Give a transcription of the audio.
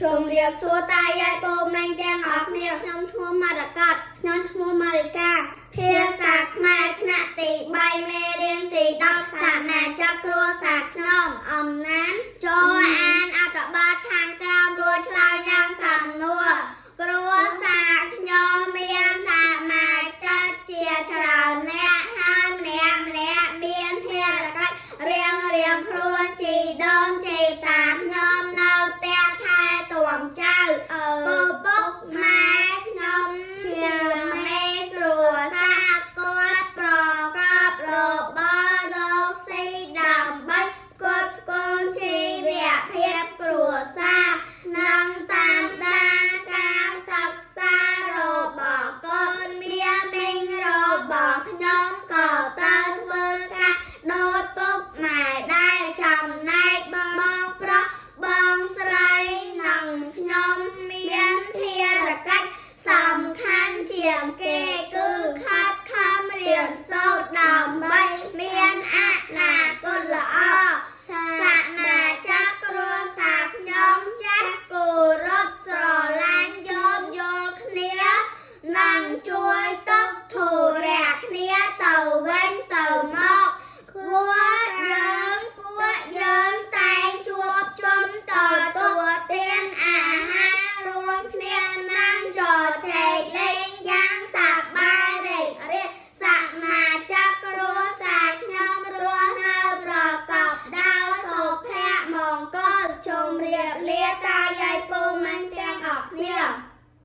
ជំរាបសួរតាយាយពូម៉ែទាំងអស់គ្នាខ្ញុំឈ្មោះម៉ារកាត់ខ្ញុំឈ្មោះម៉ារិកាភាសាខ្មែរថ្នាក់ទី3មេរៀនទី10សមាជិកគ្រួសារខ្ញុំអំណានចូលអានអត្ថបទខាងក្រោមរួចឆ្លើយយ៉ាងសំណួរ